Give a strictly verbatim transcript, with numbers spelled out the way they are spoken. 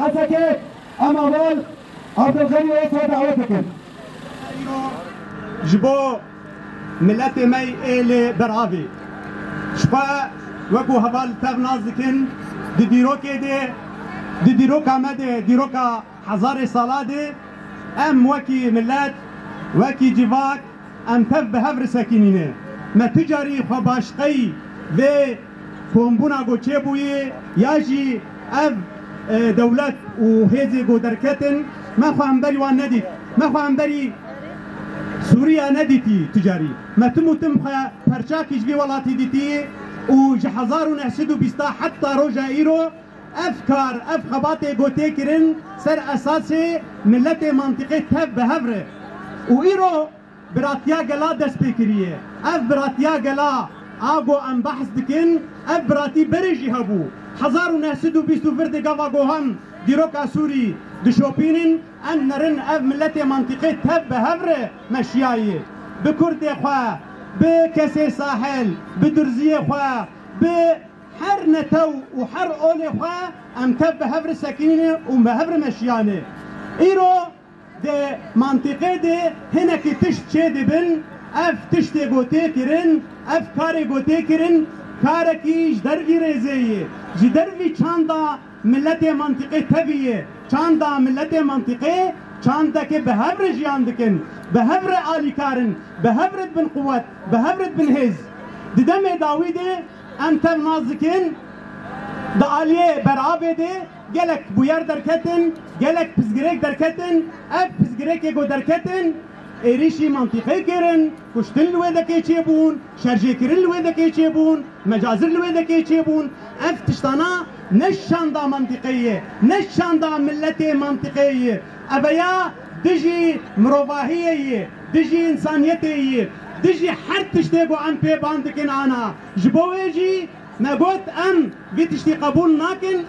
Hesekê, em heval Abdulxelî Oso dawet dikin. Ji bo miletê me ê li beravê. Ji xwe wekû heval tev nas dikin, di dîrokê de, di dîroka me de, dîroka hezarê sala de, em wekî milet, wekî civak, em tev bi hev re sekinîne. Me tu carî xwe başqey vê kombûna ku çêbûyê ya jî ev, e, dewlet û hêzê ku derketin, me xwe hemberî wan nedît. Me xwe hemberî Sûriya nedîtî tu carî. Me tim û tim xwe perçakî ji vî welatî dîtî û ji hezar û neh sed û bîst heta roja îro ev kar, ev xebatê ku tê kirin ser esasê miletê mantîqê tev bi hev re. Û îro biratiya gela dest pê kiriye. Ev biratiya gela a ku em behs dikin, ev biratî berê jî hebû. Hezar û neh sed û bîst û vir de gava ku hem dîroka Sûrî dişopînin, em nerin ev miletê mantîqê tev bi hev re meşiyayê. Bi kurdê xwe, bi kesê sahil, bi durziyê xwe, bi her netew û her olê xwe em tev bi hev re sekinîne û bi hev re meşiyane. Îro di mantîqê de hinekî tişt çê dibin, ev tiştê ku tê kirin, ev karê ku tê kirin, karekî ji dervî rêzê ye, ji dervî çanda miletê mantîqê tevî ye. Çanda miletê mantîqê çandeke bi hev re jiyan dikin, bi hev re alîkar in, bi hev re dibin quwet, bi hev re dibin hêz. Di demê dawî de em tev nas dikin, di aliyê berabê de gelek bûyer derketin, gelek pirsgirêk derketin, ev pirsgirêkê ku derketin, êrîşî mantîqê kirin, kuştin li wê dekê çêbûn, şerjêkirin li wê dekê çêbûn, mecazir li wê dekê çêbûn. Ev tiştana ne şanda mantîqê ye, ne şanda miletê mantîqê ye. Eveya dijî mirovahiyê ye, dijî însaniyetê ye, dijî her tiştê ku em pê ban dikin ana. Ji bo wê jî me got, em vî tiştî qebûl nakin,